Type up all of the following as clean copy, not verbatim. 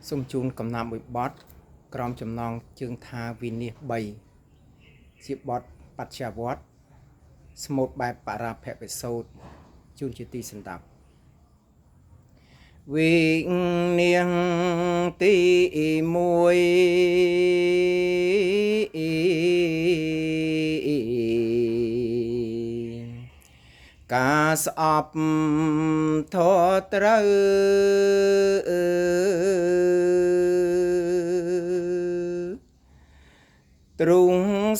សូមជូនកំណាព្យមួយបទក្រោមចំណងជើងថាវិនាស3ជាបទបច្ចវត្តស្មូតបែបបរាភវសូត្រជូនជាទីសន្តាប់វិនាសទី1ការស្អប់ធរត្រូវទ្រុង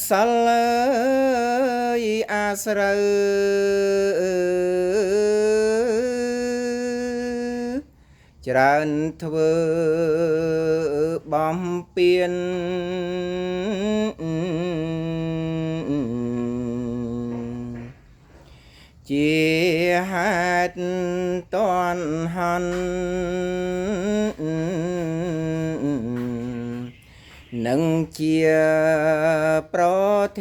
សិលអាស្រូវច្រើនធ្វើបំពេញជាហេតុតនហននឹងជាប្រ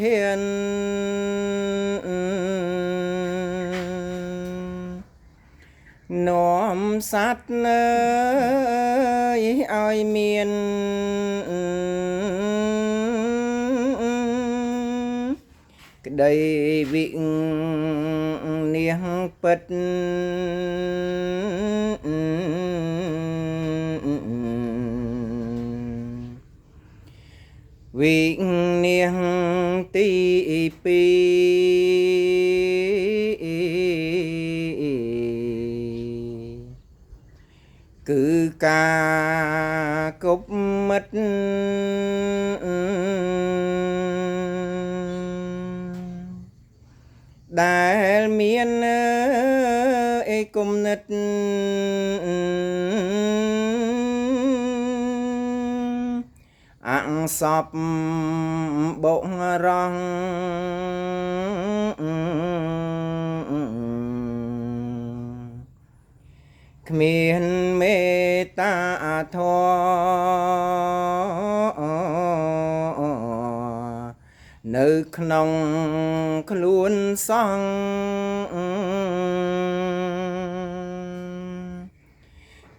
ធាននាំសត្វនើយឲ្យមានក្តីវិនាសពិតវិនាសទី2គឺការគប់មិត្តដែលមានអេគុំនិតអង្សពបុរងគ្មានមេត្តាធម៌នៅក្នុងខ្លួនសង្ឃ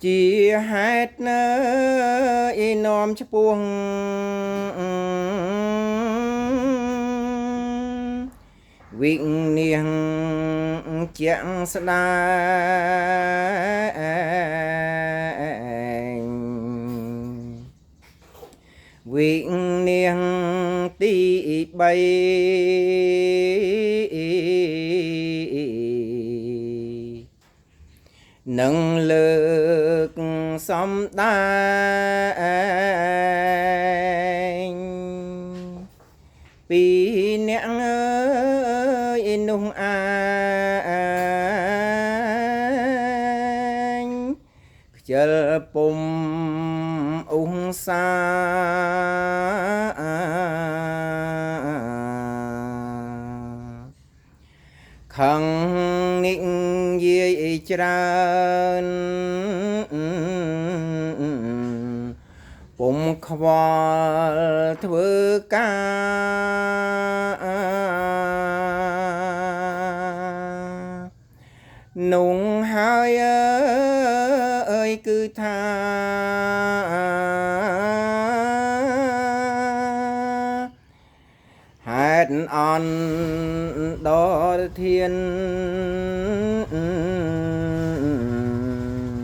ជាហេតុនៅឯនាំឆ្ពោះវិញ្ញាណជាក់ស្ដែងវិញ្ញាណទី3នឹងលើកសំដែងពីអ្នកអើយនោះឯងខ្ជិលពុំឧស្សាខឹងនិយាយច្រើនពុំខ្វល់ធ្វើការនោះហើយអើយគឺថាហេតុអន់ដល់ធាន